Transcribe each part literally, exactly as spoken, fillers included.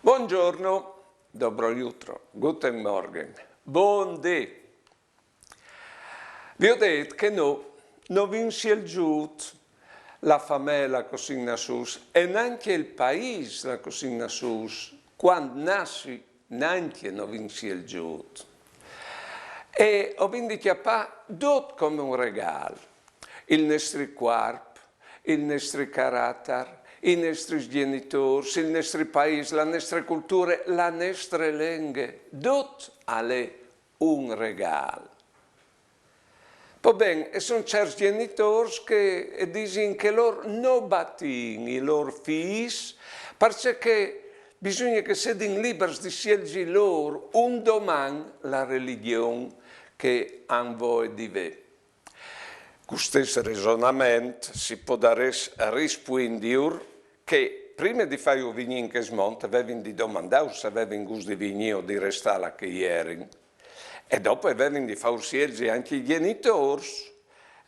Buongiorno, dobro jutro, guten Morgen, bundì. Vi ò det che no, no vin sielgiût la famee, la cosìn nassûts, e nancje il paîs, la cosìn nassûts, cuant nassi nancje no vin sielgiût. E o vin di cjapâ dut come un regâl, il nestri cuarp, il nestri caratar, i nestris gjenitôrs, il nestri paîs, la nestre culture, la nestre lenghe, dut al è un regâl. Po ben, e son cierts gjenitôrs che a disin che lôr no batìn i lôr fîs, parcè che bisugne che a sedin libers di sielzi lôr un doman la religjon che a àn voie di vê. Cul stes resonament si podarès rispuindiur che prime di fâju vignî in chest mont a vevin di domandâur se a vevin gust di vignî o di restâ là che a jerin. E dopo a vevin di fâur sielzi ancje i gjenitôrs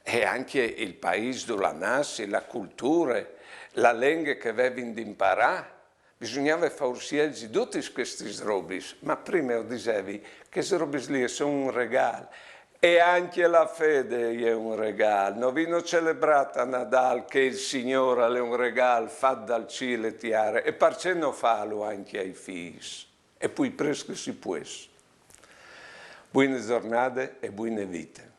e ancje il paîs dulà a nassin, la culture, la lenghe che a vevin di imparâ. Bisugnave fâur sielzi dutis chestis robis, ma prime o disevi che chestis robis li a son un regâl. E ancje la fede e je un regâl. No vino celebrât a Nadâl che il Signôr al è un regâl fat dal cîl e tiere, e parcè no fâlu ancje ai fîs? E plui prest che si pues. Buine zornade e buine vite.